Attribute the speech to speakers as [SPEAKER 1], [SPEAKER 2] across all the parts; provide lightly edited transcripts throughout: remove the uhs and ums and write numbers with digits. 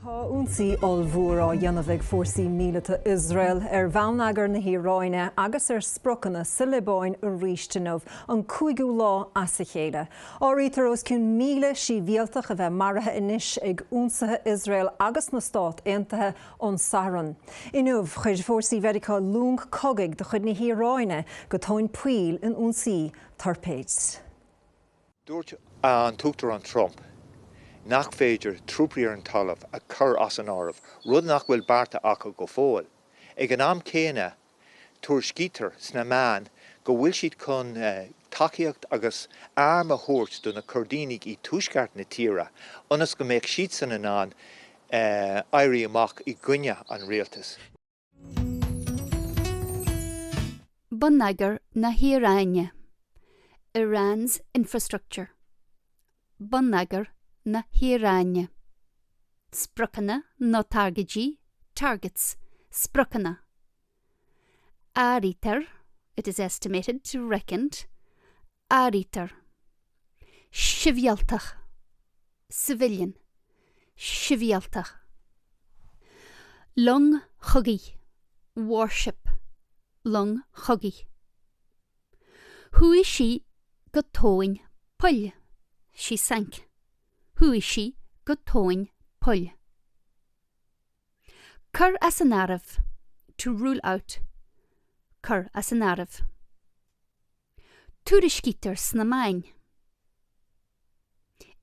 [SPEAKER 1] Tá ionsaí ollmhór á dhéanamh ag fórsaí míleata Iosrael ar bhonneagar na hIaráine agus ar spriocanna sa Liobáin arís inniu, an cúigiú lá as a chéile. Áirítear os cionn 1,000 sibhialtach a bheith maraithe anois ag ionsaithe Iosrael agus na Stát Aontaithe ón Satharn. Inniu, chuir fórsaí Mheiriceá long cogaidh de chuid na hIaráine go tóin poill in ionsaí toirpéid.
[SPEAKER 2] Dúirt an tUachtarán Trump nach féidir trúpaí ar an talamh a chur as an áireamh, rud nach bhfuil beartaithe acu go fóill. Ag an am céanna, tuairiscítear sna meáin go bhfuil siad chun tacaíocht agus airm a thabhairt do na Coirdínigh i dtuaisceart na tíre ionas go mbeadh siadsan in ann éirí amach i gcoinne an rialtais.
[SPEAKER 3] Bonneagar na hIaráine, Iran's infrastructure. Bonneagar na hIaráine. Spriocanna nó targaidí, targets, spriocanna. Áirítear, it is estimated, reckoned, áirítear. Sibhialtach, civilian, sibhialtach. Long chogaidh, warship, long chogaidh. Chuaigh sí go tóin poill, she sank, chuaigh sí go tóin poill. Cur as an áireamh, to rule out, cur as an áireamh. Tuairiscítear sna meáin.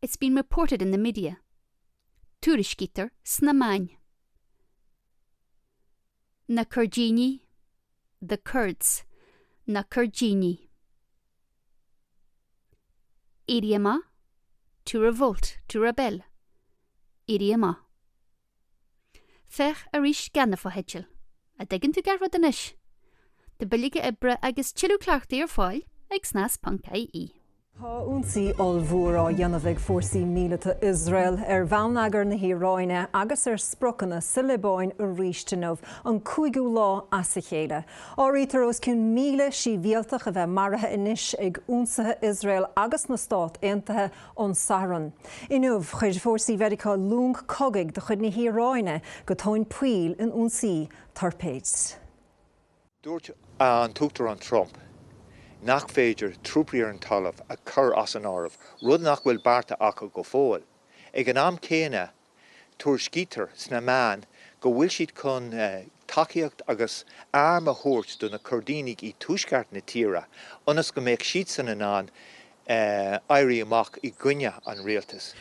[SPEAKER 3] It's been reported in the media. Tuairiscítear sna meáin. Na Coirdínigh, the Kurds, na Coirdínigh. Éirí amach, to revolt, to rebel. Éirí amach. Féach arís gan na fotheidil. An dtuigeann tú gach rud anois? Tá bileoga oibre agus tuilleadh cleachtaí ar fáil ag snas ponc ie.
[SPEAKER 1] Tá ionsaí ollmhór á dhéanamh ag fórsaí míleata Iosrael ar bhonneagar na hIaráine agus ar spriocanna sa Liobáin arís inniu, an cúigiú lá as a chéile. Áirítear os cionn 1,000 sibhialtach a bheith maraithe anois ag ionsaithe Iosrael agus na Stát Aontaithe ón Satharn. Inniu, chuir fórsaí Mheiriceá long cogaidh de chuid na hIaráine go tóin poill in ionsaí toirpéid.
[SPEAKER 2] Dúirt an tUachtarán Trump nach féidir trúpaí ar an talamh a chur as an áireamh, rud nach bhfuil beartaithe acu go fóill. Ag an am céanna, tuairiscítear sna meáin go bhfuil siad chun tacaíocht agus airm a thabhairt do na Coirdínigh i dtuaisceart na tíre ionas go mbeadh siadsan in ann éirí amach i gcoinne an rialtais.